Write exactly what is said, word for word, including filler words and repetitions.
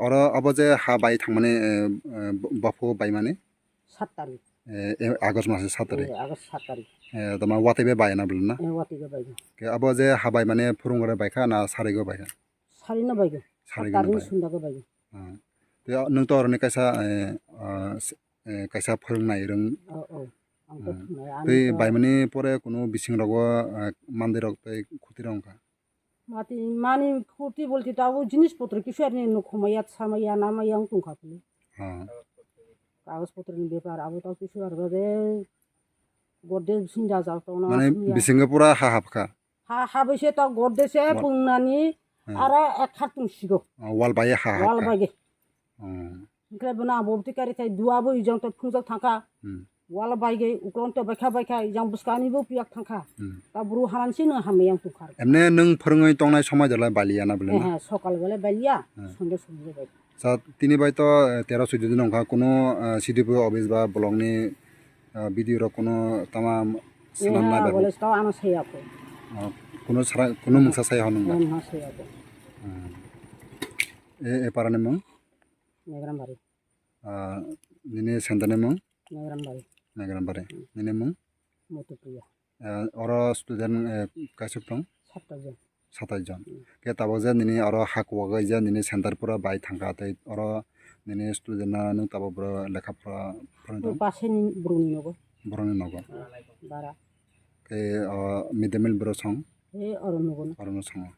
Oro abo je ha bai thangmani, eh, eh, bopho bai mani? Sat tarik. Eh, eh, August mase sat tarik. Eh, August sat tarik. Eh, tama watwi bai bai na bwlwng na? Eh, watwi bai bai. Ke abo je ha bai mani phurung gore bai kha na sari go bai kha? Sari no bai go. Sari go bai. Sat tarik ni sunda go bai go. Ah. Te nwng to oroni kaisa, eh, ah, s-, eh, kaisa phwrwngnai rwng. Oh, oh. Ang to ah. Thwngnai, ani tei to bai mani pore kuno bising rogo, ah, mandirok tei khuti rok wngkha. Mati mani khuti bolti ta o jinis potro kisu arni nukhumaya, samaya, namaya wng tongkha phili. Ah. Kagoj potro ni bepar abo ta kisu ar babe gorde bising da jal tongna. Mane asumya. Bisingo pura ha hapkha. Ha, ha bai se ta gorde se. Wal. Pungnani. Hmm. Aro ek khartung sigo. Ah, wal bai ha hapkha. Wal bai ge. Hmm. Hwnkhe bono ang bobti kari thai dua bo ijang to phungjak thangkha. Hmm. Wala baigwi uklon to baikha baikha ijang bwskani bo piyak thangkha. Hmm. Ta buru hanan si no hamya yang tongkha. Emne nwng phwrwngwi tongnai somai jala baliya na bwlwng na? Eh, sokal bele baliya, hmm, sonde sonde bai. Sa tini bai to, eh, tero suido din wngkha kuno, eh, C D P O office ba block ni, eh, B D O rok kuno tama swnam nai bai. Bole to ano saya ko. Oh, kuno sara, kuno mungsa saya honung ba? Ano saya ko. Hmm. E, e para ni mung? Megrambari. Ah, nini center ni mung? Megrambari. Megrambari. Hmm. Nini mung? Motopriya. Ah, oro student, eh, kaisuk tong? Satai jon. Satai jon. Hmm. Ke tabok je nini oro hakuwagwi je nini center pura bai thangkha tei oro nini student no nwng tabok bro lekha pura phwrwng tong? Paseni boroni nogo. Boroni nogo. Bara. Ke, ah, mid day meal bro song? Eh, oro nogo. Oro no songo.